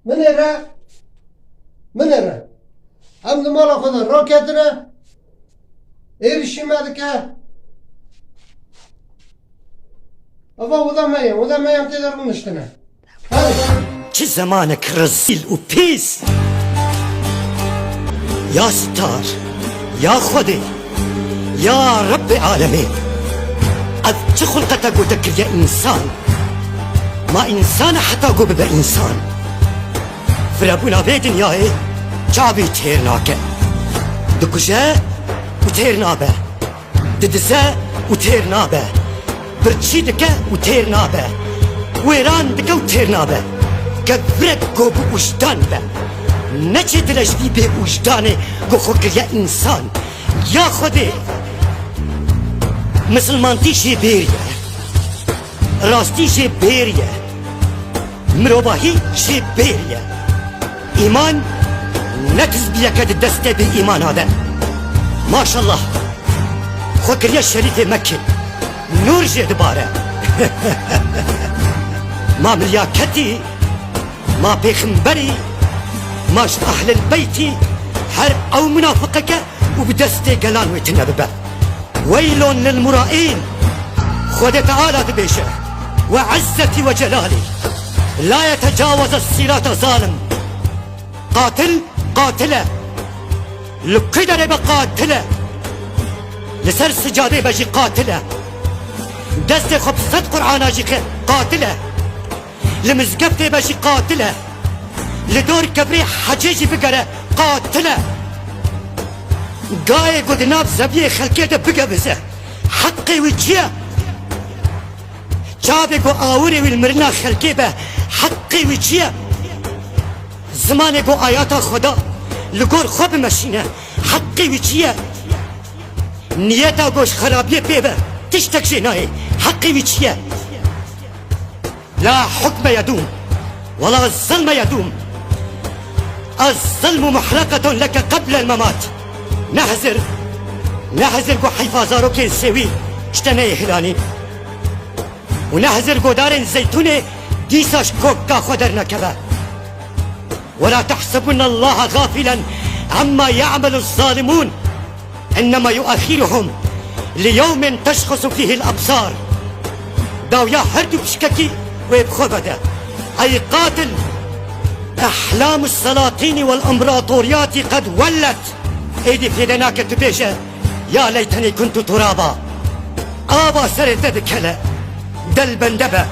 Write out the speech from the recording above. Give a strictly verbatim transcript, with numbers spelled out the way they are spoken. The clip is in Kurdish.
Binêre, binêre. Em li mala xwe de raketine, êrişî me dike. Eva oda me ye, oda me ye, em tê de rûniştine. Hadi. Çi zemanek rezîl û pîs! Ya Sittar, ya Xwedê, ya Rebbê alemê! Ev çi xulqeta ku te kiriye însan? Ma însan e heta ku bibe însan? Firebûna vê dinyayê çavî têr nake. Dikuje û têr nabe. Didize û têr nabe. Birçî dike û têr nabe. Wêran dike û têr nabe. Kevirek ku bi wijdan be. Neçê dile ji vî bêwijdanê ku xwe kiriye însan. Ya Xwedê, misilmantî jê bêr ye. Rastî jê bêr ye. Mirovahî jê bêr ye. Îman ne tizbiyeke di destê bêîmana de. Maşallah. Xwe kiriye şerîfê Mekke. Nûr jê dibare. Ma milyaketî, ma pêxemberî, ma ji ehlil beytî, her ew munafiqeke û bi destê gelan wê tune bibe. Weylon lil muraîn. Xwedê Teala dibêje, "We izzetî we celalî, la yetecaweze sîrata zalim." Qatil, qatil e. Li ku derê be qatil e. Li ser sicadê be jî qatil e. Destê xwe bi sed Qur'ana jî xe, qatil e. Li mizgeftê be jî qatil e. Li dor kevirê hecê jî bigere, qatil e. Gayê ku di nav zeviyê xelkê de bigevize, heqê wî çi ye? Çavê ku awirê wî li mirina xelkê be, heqê wî çi ye? Zimanê ku ayata Xweda li gor xwe bimeşîne, heqê wî çi ye? Niyeta ku ji xerabiyê pê be, tiştek jê nayê, heqê wî çi ye? لا حكم يدوم، ولا الظلم يدوم. الظلم محرقة لك قبل الممات. Nehzir, nehzir ku heyfa zarokên sêwî ji te neyê hilanî. Û nehzir godarên zeytûnê dîsa ji koka xwe dernekeve. ولا تحسبن الله غافلا عما يعمل الظالمون. إنما يؤخرهم ليوم تشخص فيه الأبصار. Dawiya her du pişkekî wê bi xwe vede. Ey qatil! أحلام السلاطين والإمبراطوريات قد ولت. Êdî fêde nake tu bêje, "Ya leytenî kuntu turaba." Ava serê te dikele. Del bende be.